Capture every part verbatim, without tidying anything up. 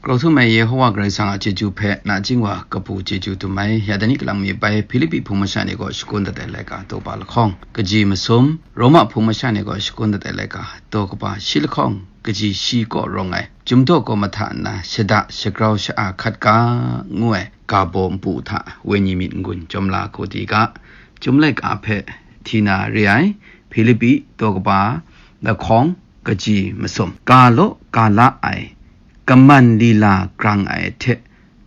Grau htum ai Yehowa Karai Kasang a chyeju hpe nachying wa kabu chyeju dum ai. Ya dai ni kalang mi bai Hpilipi hpung masha ni gaw shakun dat ai laika daw kaba lahkawng kaji masum, Roma hpung masha ni gaw shakun dat ai laika daw kaba shi lahkawng kaji shi kaw rawng ai, Chyum daw kaw mahta nna shada shagrau sha-a hkat ga, ngu ai ga baw npu hta wenyi myit n-gun jawm la kau di ga. Chyum laika hpe hti na re ai, Hpilipi daw kaba lahkawng kaji masum. Ga law ga la ai, kaman lila grang ai hte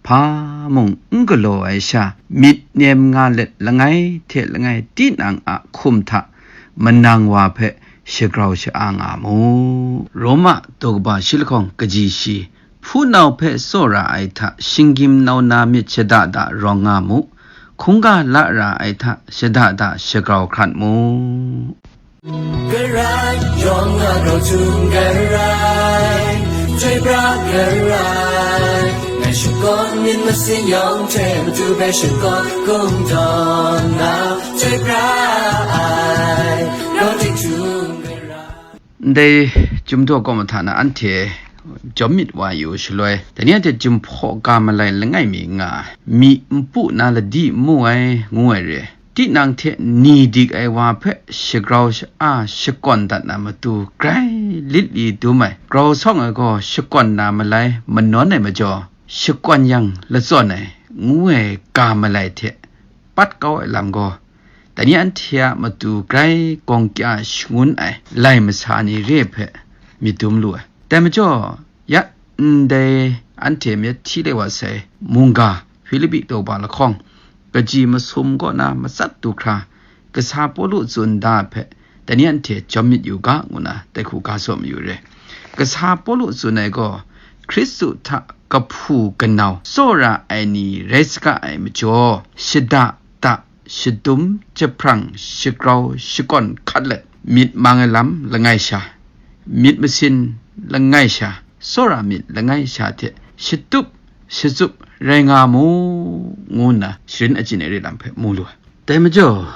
hpa mung n galaw ai sha, myit nem nga let langai hte langai tinang a hkum hta manang wa hpe shagrau sha-a nga mu. Roma daw kaba shi lahkawng kaji shi. Hpunau hpe tsawra ai hta shinggyim nau na myit shada da rawng nga mu. Hkungga la ra ai hta shada da shagrau hkrat mu. Karai, yawng a grau htum karai, chyoi pra karai, ngai shakawn myit masin yawng hte matu hpe shakawn kungdawn na, chyoi pra ai, grau htum karai. Ndai Chyum daw kaw mahta na anhte jawm myit wa yu shaloi, dai ni anhte Chyum hpaw ga malai langai mi nga, myi npu na ladi n mu ai, ngu ai re. Tinang hte ni dik ai wa hpe shagrau sha-a shakawn dat na matu grai lit li dum ai, grau sawng ai gaw shakawn na malai manawn ai majaw, shakawn yang latsawn ai, ngu ai ga malai hte pat kau ai lam gaw, dai ni anhte a matu grai gawng kya shangun ai lai masa ni re hpe myit dum lu ai. Dai majaw, ya ndai anhte myit hti le wa sai mungga, Hpilipi daw kaba lahkawng kaji masum kaw na matsat du hkra, kasa Pawlu tsun da hpe, dai ni anhte jawm myit yu ga, ngu na dai hku ga saw mayu re. Kasa Pawlu tsun ai gaw, Hkristu hta kahpu kanau tsawra ai ni rai saga ai majaw, shada da, shadum, jahprang, shagrau, shakawn hkat let, myit mang ai lam langai sha, myit masin langai sha, tsawra myit langai sha hte shatup shatsup rai nga mu, ngu nna sharin achyin ai re lam hpe mu lu ai. Dai majaw,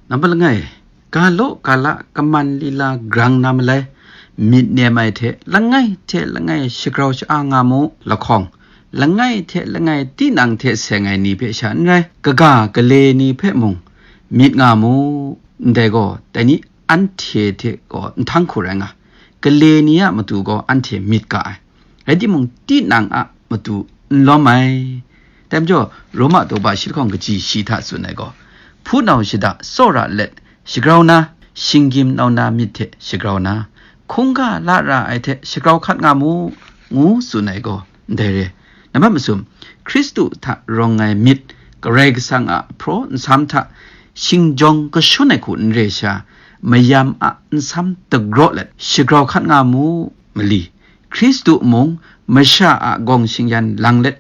nambat langai, ga law ga la, kaman lila grang na malai, myit nem ai hte langai hte langai shagrau sha-a nga mu, lahkawng, langai hte langai tinang hte seng ai ni hpe sha n rai, kaga gale ni hpe mung myit nga mu, ndai gaw, dai ni anhte hte gaw nhtang hku rai nga, gale ni a matu gaw anhte myit ga ai, rai timung, tinang a matu n lawm ai. Dai majaw, Roma daw kaba shi lahkawng kaji shi hta tsun ai gaw, hpunau shada tsawra let shagrau na, shinggyim nau na myit hte shagrau na, hkungga la ra ai hte shagrau hkat nga mu, ngu tsun ai gaw ndai re. Nambat masum, Hkristu hta rawng ai myit, Karai Kasang a hpraw nsam hta shingjawng kashun ai hku n re sha, mayam a nsam dagraw let shagrau hkat nga mu, mali. Hkristu mung masha a gawng shingyan lang let,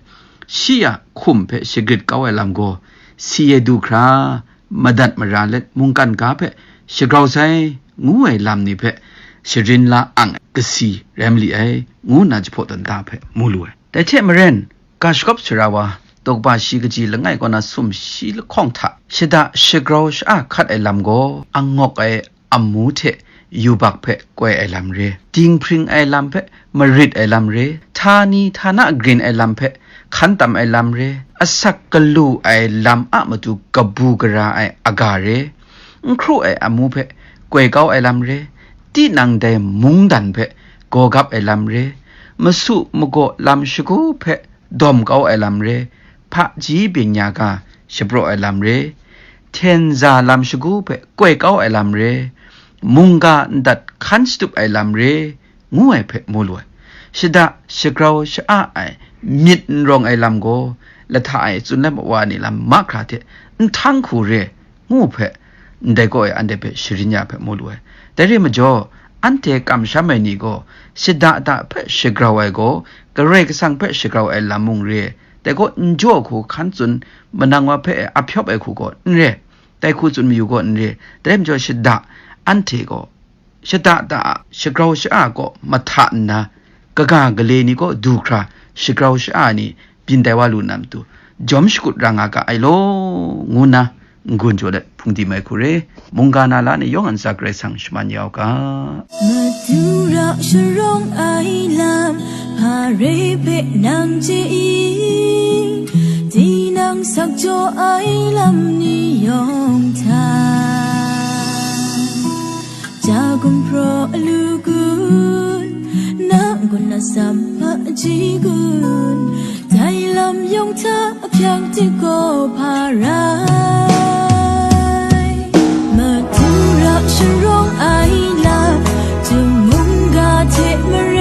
shi a hkum hpe shagrit kau ai lam gaw, si e du hkra, madat mara let mungkan ga hpe shagrau sai, ngu ai lam ni hpe sharin la ang ai kasi rai mali ai, ngu nna jahpaw tawn da hpe mu lu ai. Dai hte maren, ga shagawp sara wa, daw kaba shi kaji langai kaw na sumshi lahkawng hta, shada shagrau sha-a hkat ai lam gaw, angawk ai amu hte yubak hpe koi ai lam re, dinghpring ai lam hpe marit ai lam re, htani htana grin ai lam hpe hkan tam ai lam re, asak galu ai lam a matu kabu gara ai aga re, n hkru ai amu hpe koi kau ai lam re, tinang dai mungdan hpe gawgap ai lam re, masu magaw lam shagu hpe dawm kau ai lam re, hpaji byeng-ya ga shapraw ai lam re, hten za lam shagu hpe koi kau ai lam re, mungga ndat hkan shatup ai lam re, ngu ai hpe mu lu ai. Shada shagrau sha-a ai myit n rawng ai lam gaw, lahta e tsun let ma wa ni lam mahkra hte nhtang hku re, ngu hpe, ndai gaw e anhte hpe sharin ya hpe mu lu ai. Dai re majaw, anhte kamsham ai ni gaw, shada da hpe shagrau ai gaw, Karai Kasang hpe shagrau ai lam mung re, dai gaw n jaw hku hkan tsun, manang wa hpe ahpyawp ai hku gaw n re, dai hku tsun mayu gaw n re, dai majaw shada, anhte gaw, shada da a shagrau sha-a kaw mahta nna, kaga gale ni kaw du hkra shagrau sha-a ni byin tai wa lu na matu, jawm shakut ra nga ga ai law, ngu nna n-gun jaw let hpung di mai hku re, mungga na la ni yawng a ntsa Karai Kasang shaman ya u ga. Madu ra sharawng ai lam, hpa re hpe nang chye i, tinang sak jaw ai lam ni yawng hta, ja gumhpraw alu gun, na gun atsam hpaji gun, dai lam yawng hta ahkyak hte gaw hpa rai. Madu ra sharawng ai lam, Jung mungga hte mara